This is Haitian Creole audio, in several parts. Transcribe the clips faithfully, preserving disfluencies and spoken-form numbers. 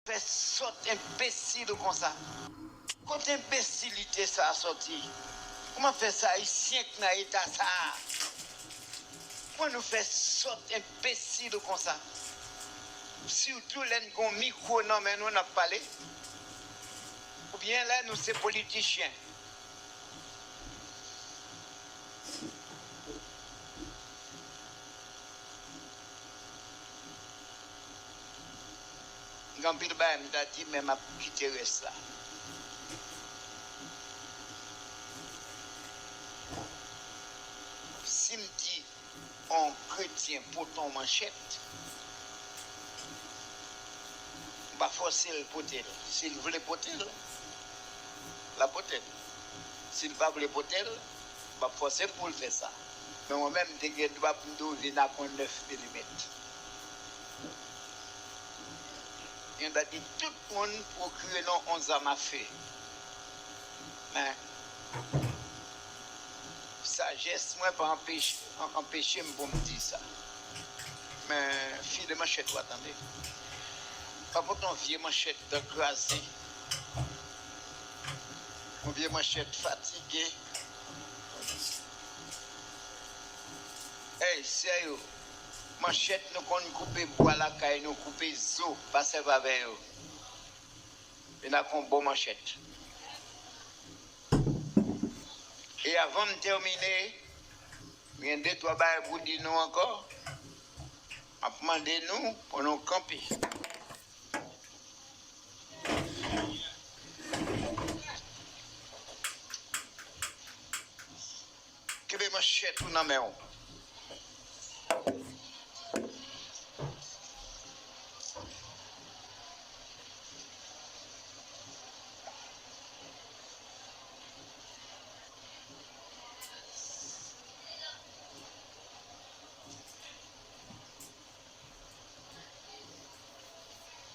Fè sòt enbesil konsa? Kote enbesilite sa a sòti? Kòman fè se Ayisyen k nan eta sa a? Kòman nou fè sòt enbesil konsa? Sitou lè n gen yon mikwo nan men nou, n ap pale. Oubyen lè nou se politichyen. Gen anpil bagay m ta di, men m ap kite rès la. Si m di yon kretyen pote yon manchèt, m pa fòse l pote l. Si l vle pote l, l ap pote l. Si l pa vle pote l, m p ap fòse l pou l fè sa. Men mwen menm, m te gen dwa pou m di w vin ak yon nèf milimèt. Gen dwa di tout moun pwokire nou yon zam afe. Men, sajès mwen pa anpeche, an-, anpeche m pou m di sa. Men, file manchèt ou a, tande. Pa pote yon vye manchèt dan kraze. Yon vye manchèt fatige. Ey, sè yo, manchèt nou konn koupe bwa lakay nou, koupe zo, pa sèvi avè yo. Vin ak yon bon manchèt. E avan m tèmine, m gen de twa bagay pou di nou ankò. M ap mande nou pou nou kanpe. Kenbe manchèt ou nan men w.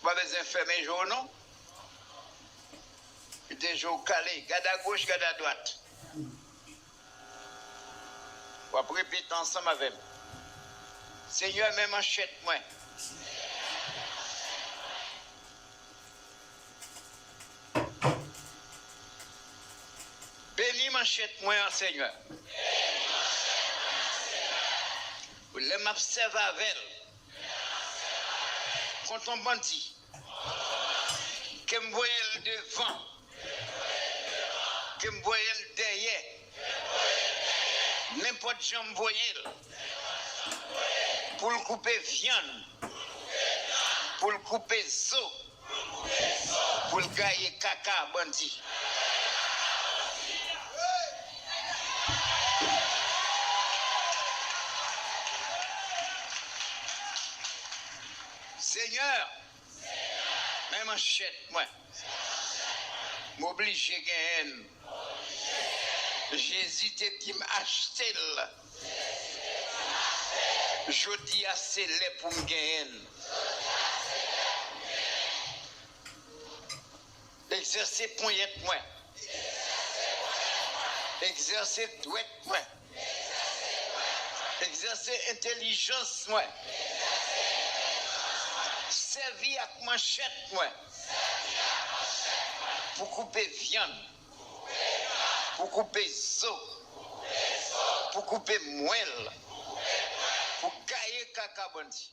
Ou pa bezwen fèmen je w non. Kite je w kale. Gad agoch, gad adwat. W ap repete ansanm avè m. Senyè, men manchèt mwen. Beni manchèt mwen an, Senyè. Lè m ap sèvi avè l kont yon bandi, ke m voye l devan, ke m voye l dèyè, nenpòt jan m voye l, pou l koupe vyann, pou l koupe zo, pou l gaye kaka bandi. Senyè, men manchèt mwen. M oblije genyen l. Jezi te di m achte l. Jodi a, se lè pou m genyen l. Egzèse ponyèt mwen. Egzèse dwèt mwen. Egzèse entèlijans mwen. Sèvi ak manchèt mwen pou koupe vyann, pou koupe zo, pou koupe mwèl, pou gaye kaka bandi.